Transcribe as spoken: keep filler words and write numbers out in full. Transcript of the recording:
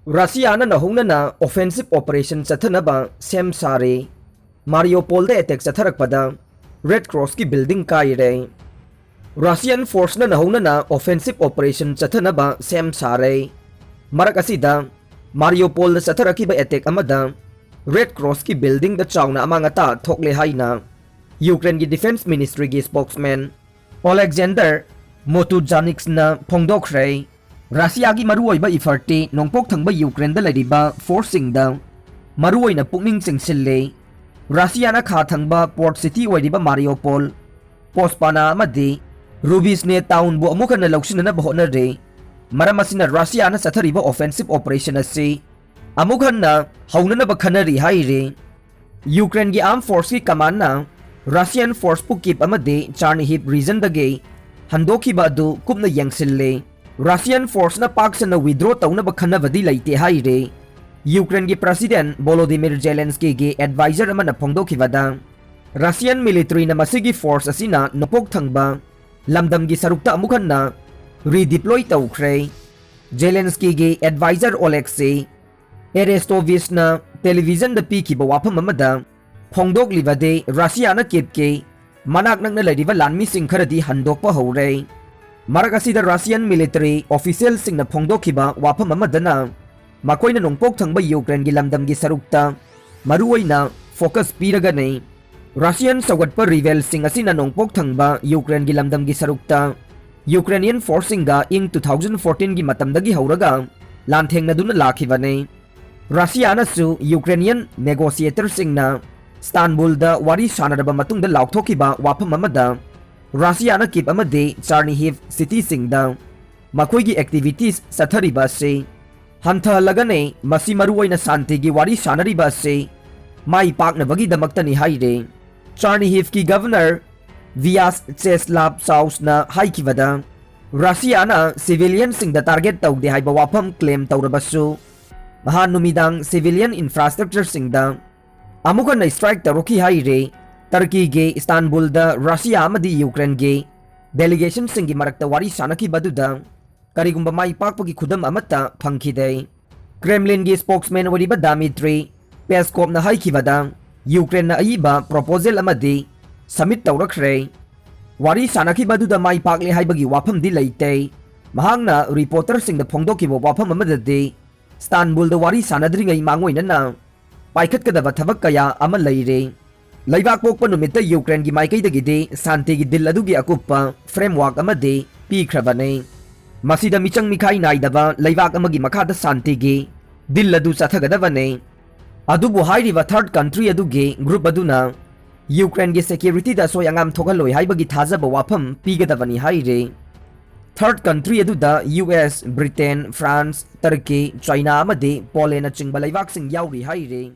ꯔꯁꯤꯌꯥꯅ ꯅꯧꯍꯧꯅꯅ offensive operation ꯆꯠꯊꯅꯕ ꯁꯦꯝ ꯁꯥꯔꯦ꯫ ꯃꯥꯔꯤꯌꯣꯄꯣꯜꯗ attack ꯆꯠꯊꯔꯛꯄꯗ Red Crossꯀꯤ building ꯀꯥꯏꯔꯦ꯫ Russian forceꯅ ꯅꯧꯍꯧꯅꯅ offensive operation ꯆꯠꯊꯅꯕ ꯁꯦꯝ ꯁꯥꯔꯦ꯫ ꯃꯔꯛ ꯑꯁꯤꯗ ꯃꯥꯔꯤꯌꯣꯄꯣꯜꯗ ꯆꯠꯊꯔꯛꯈꯤꯕ attack ꯑꯃꯗ Red Crossꯀꯤ buildingꯗ ꯆꯥꯎꯅ ꯑꯃꯥꯡ ꯑꯇꯥ ꯊꯣꯛꯂꯦ ꯍꯥꯏꯅ Ukraineꯒꯤ Defence Ministryꯒꯤ spokesman Oleksandr Motuzhaniksꯅ ꯐꯣꯡꯗꯣꯛꯈ꯭ꯔꯦ꯫ ꯔꯁꯤꯌꯥꯒꯤ ꯃꯔꯨꯑꯣꯏꯕ effortꯇꯤ ꯅꯣꯡꯄꯣꯛ ꯊꯪꯕ Ukraineꯗ ꯂꯩꯔꯤꯕ forceꯁꯤꯡꯗ ꯃꯔꯨꯑꯣꯏꯅ ꯄꯨꯛꯅꯤꯡ ꯆꯤꯡꯁꯤꯜꯂꯤ꯫ ꯔꯁꯤꯌꯥꯅ ꯈꯥ ꯊꯪꯕ port city ꯑꯣꯏꯔꯤꯕ ꯃꯥꯔꯤꯌꯣꯄꯣꯜ, ꯄꯣꯁꯄꯥꯅꯥ ꯑꯃꯗꯤ ꯔꯨꯕꯤꯁꯅꯦ townꯕꯨ ꯑꯃꯨꯛ ꯍꯟꯅ ꯂꯧꯁꯤꯟꯅꯅꯕ ꯍꯣꯠꯅꯔꯤ꯫ ꯃꯔꯝ ꯑꯁꯤꯅ ꯔꯁꯤꯌꯥꯅ ꯆꯠꯊꯔꯤꯕ offensive operation ꯑꯁꯤ ꯑꯃꯨꯛ ꯍꯟꯅ ꯍꯧꯅꯅꯕ ꯈꯟꯅꯔꯤ ꯍꯥꯏꯔꯤ꯫ Ukraineꯒꯤ armed forceꯀꯤ commandꯅ Russian forceꯄꯨ Kyiv ꯑꯃꯗꯤ Chernihiv regionꯗꯒꯤ ꯍꯟꯗꯣꯛꯈꯤꯕ ꯑꯗꯨ ꯀꯨꯞꯅ ꯌꯦꯡꯁꯤꯜꯂꯤ꯫ Russian forceꯅ ꯄꯥꯛ ꯁꯟꯅ withdraw ꯇꯧꯅꯕ ꯈꯟꯅꯕꯗꯤ ꯂꯩꯇꯦ ꯍꯥꯏꯔꯤ꯫ Ukraineꯒꯤ President Volodymyr Zelenskyꯒꯤ advisor ꯑꯃꯅ ꯐꯣꯡꯗꯣꯛꯈꯤꯕꯗ, Russian militaryꯅ ꯃꯁꯤꯒꯤ force ꯑꯁꯤꯅ ꯅꯣꯡꯄꯣꯛ ꯊꯪꯕ ꯂꯝꯗꯝꯒꯤ ꯁꯔꯨꯛꯇ ꯑꯃꯨꯛ ꯍꯟꯅ redeploy ꯇꯧꯈ꯭ꯔꯦ꯫ Zelenskyꯒꯤ advisor Oleksiy Arestovicꯅ televisionꯗ ꯄꯤꯈꯤꯕ ꯋꯥꯐꯝ ꯑꯃꯗ ꯐꯣꯡꯗꯣꯛꯂꯤꯕꯗꯤ, ꯔꯁꯤꯌꯥꯅ ꯀꯤꯞꯀꯤ ꯃꯅꯥꯛ ꯅꯛꯅ ꯂꯩꯔꯤꯕ ꯂꯥꯟꯃꯤꯁꯤꯡ ꯈꯔꯗꯤ ꯍꯟꯗꯣꯛꯄ ꯍꯧꯔꯦ꯫ ꯃꯔꯛ ꯑꯁꯤꯗ Russian military officialꯁꯤꯡꯅ ꯐꯣꯡꯗꯣꯛꯈꯤꯕ ꯋꯥꯐꯝ ꯑꯃꯗꯅ, ꯃꯈꯣꯏꯅ ꯅꯣꯡꯄꯣꯛ ꯊꯪꯕ Ukraineꯒꯤ ꯂꯝꯗꯝꯒꯤ ꯁꯔꯨꯛꯇ ꯃꯔꯨꯑꯣꯏꯅ focus ꯄꯤꯔꯒꯅꯤ꯫ Russian ꯁꯧꯒꯠꯄ rebelꯁꯤꯡ ꯑꯁꯤꯅ ꯅꯣꯡꯄꯣꯛ ꯊꯪꯕ Ukraineꯒꯤ ꯂꯝꯗꯝꯒꯤ ꯁꯔꯨꯛꯇ Ukrainian forceꯁꯤꯡꯒ ꯏꯪ two thousand fourteenꯒꯤ ꯃꯇꯝꯗꯒꯤ ꯍꯧꯔꯒ ꯂꯥꯟꯊꯦꯡꯅꯗꯨꯅ ꯂꯥꯛꯈꯤꯕꯅꯤ꯫ ꯔꯁꯤꯌꯥꯅꯁꯨ Ukrainian negotiatorꯁꯤꯡꯅ ꯁ꯭ꯇꯥꯟꯕꯨꯜꯗ ꯋꯥꯔꯤ ꯁꯥꯟꯅꯔꯕ ꯃꯇꯨꯡꯗ ꯂꯥꯎꯊꯣꯛꯈꯤꯕ ꯋꯥꯐꯝ ꯑꯃꯗ, ꯔꯁꯤꯌꯥꯅ ꯀꯤꯞ ꯑꯃꯗꯤ ꯆꯥꯔꯅꯤꯍꯤꯚ cityꯁꯤꯡꯗ ꯃꯈꯣꯏꯒꯤ activities ꯆꯠꯊꯔꯤꯕ ꯑꯁꯤ ꯍꯟꯊꯍꯜꯂꯒꯅꯤ, ꯃꯁꯤ ꯃꯔꯨꯑꯣꯏꯅ ꯁꯥꯟꯇꯤꯒꯤ ꯋꯥꯔꯤ ꯁꯥꯟꯅꯔꯤꯕ ꯑꯁꯤ ꯃꯥꯏ ꯄꯥꯛꯅꯕꯒꯤꯗꯃꯛꯇꯅꯤ ꯍꯥꯏꯔꯤ꯫ ꯆꯥꯔꯅꯤꯍꯤꯚꯀꯤ governor Vyas Cheslav Chausꯅ ꯍꯥꯏꯈꯤꯕꯗ, ꯔꯁꯤꯌꯥꯅ civilianꯁꯤꯡꯗ target ꯇꯧꯗꯦ ꯍꯥꯏꯕ ꯋꯥꯐꯝ claim ꯇꯧꯔꯕꯁꯨ, ꯅꯍꯥꯟ ꯅꯨꯃꯤꯗꯥꯡ civilian infrastructureꯁꯤꯡꯗ ꯑꯃꯨꯛ ꯍꯟꯅ strike ꯇꯧꯔꯛꯈꯤ ꯍꯥꯏꯔꯤ꯫ ꯇꯔꯀꯤꯒꯤ ꯏꯁꯇꯥꯟꯕꯨꯜꯗ ꯔꯁꯤꯌꯥ ꯑꯃꯗꯤ ꯌꯨꯀ꯭ꯔꯦꯟꯒꯤ delegationꯁꯤꯡꯒꯤ ꯃꯔꯛꯇ ꯋꯥꯔꯤ ꯁꯥꯟꯅꯈꯤꯕ ꯑꯗꯨꯗ ꯀꯔꯤꯒꯨꯝꯕ ꯃꯥꯏ ꯄꯥꯛꯄꯒꯤ ꯈꯨꯗꯝ ꯑꯃꯠꯇ ꯐꯪꯈꯤꯗꯦ꯫ ꯀ꯭ꯔꯦꯝꯂꯤꯟꯒꯤ ꯁ꯭ꯄꯣꯛꯁꯃꯦꯟ ꯑꯣꯏꯔꯤꯕ ꯗꯥꯃꯤꯇ꯭ꯔꯤ ꯄꯦꯁꯀꯣꯞꯅ ꯍꯥꯏꯈꯤꯕꯗ, ꯌꯨꯀ꯭ꯔꯦꯟꯅ ꯑꯏꯕ ꯄ꯭ꯔꯣꯄꯣꯖꯦꯜ ꯑꯃꯗꯤ ꯁꯕꯃꯤꯠ ꯇꯧꯔꯛꯈ꯭ꯔꯦ꯫ ꯋꯥꯔꯤ ꯁꯥꯟꯅꯈꯤꯕ ꯑꯗꯨꯗ ꯃꯥꯏ ꯄꯥꯛꯂꯦ ꯍꯥꯏꯕꯒꯤ ꯋꯥꯐꯝꯗꯤ ꯂꯩꯇꯦ꯫ ꯃꯍꯥꯛꯅ ꯔꯤꯄꯣꯔꯇꯔꯁꯤꯡꯗ ꯐꯣꯡꯗꯣꯛꯈꯤꯕ ꯋꯥꯐꯝ ꯑꯃꯗꯗꯤ, ꯁ꯭ꯇꯥꯟꯕꯨꯜꯗ ꯋꯥꯔꯤ ꯁꯥꯟꯅꯗ꯭ꯔꯤꯉꯩ ꯃꯥꯡꯑꯣꯏꯅꯅ ꯄꯥꯏꯈꯠꯀꯗꯕ ꯊꯕꯛ ꯀꯌꯥ ꯑꯃ ꯂꯩꯔꯦ꯫ ꯂꯩꯕꯥꯛ ꯄꯣꯛꯄ ꯅꯨꯃꯤꯠꯇ ꯌꯨꯀ꯭ꯔꯦꯟꯒꯤ ꯃꯥꯏꯀꯩꯗꯒꯤꯗꯤ ꯁꯥꯟꯇꯤꯒꯤ ꯗꯤꯜ ꯑꯗꯨꯒꯤ ꯑꯀꯨꯞꯄ ꯐ꯭ꯔꯦꯝꯋꯥꯔꯛ ꯑꯃꯗꯤ ꯄꯤꯈ꯭ꯔꯕꯅꯤ꯫ ꯃꯁꯤꯗ ꯃꯤꯆꯪ ꯃꯤꯈꯥꯏ ꯅꯥꯏꯗꯕ ꯂꯩꯕꯥꯛ ꯑꯃꯒꯤ ꯃꯈꯥꯗ ꯁꯥꯟꯇꯤꯒꯤ ꯗꯤꯜ ꯑꯗꯨ ꯆꯠꯊꯒꯗꯕꯅꯤ꯫ ꯑꯗꯨꯕꯨ ꯍꯥꯏꯔꯤꯕ ꯊꯥꯔꯗ ꯀꯟꯇ꯭ꯔꯤ ꯑꯗꯨꯒꯤ ꯒ꯭ꯔꯨꯞ ꯑꯗꯨꯅ ꯌꯨꯀ꯭ꯔꯦꯟꯒꯤ ꯁꯦꯀ꯭ꯌꯨꯔꯤꯇꯤꯗ ꯑꯁꯣꯏ ꯑꯉꯥꯝ ꯊꯣꯛꯍꯜꯂꯣꯏ ꯍꯥꯏꯕꯒꯤ ꯊꯥꯖꯕ ꯋꯥꯐꯝ ꯄꯤꯒꯗꯕꯅꯤ ꯍꯥꯏꯔꯤ꯫ ꯊꯥꯔꯗ ꯀꯟꯇ꯭ꯔꯤ ꯑꯗꯨꯗ U S, Britain, France, Turkey, China ꯑꯃꯗꯤ ꯄꯣꯂꯦꯟꯅꯆꯤꯡꯕ ꯂꯩꯕꯥꯛꯁꯤꯡ ꯌꯥꯎꯔꯤ ꯍꯥꯏꯔꯤ꯫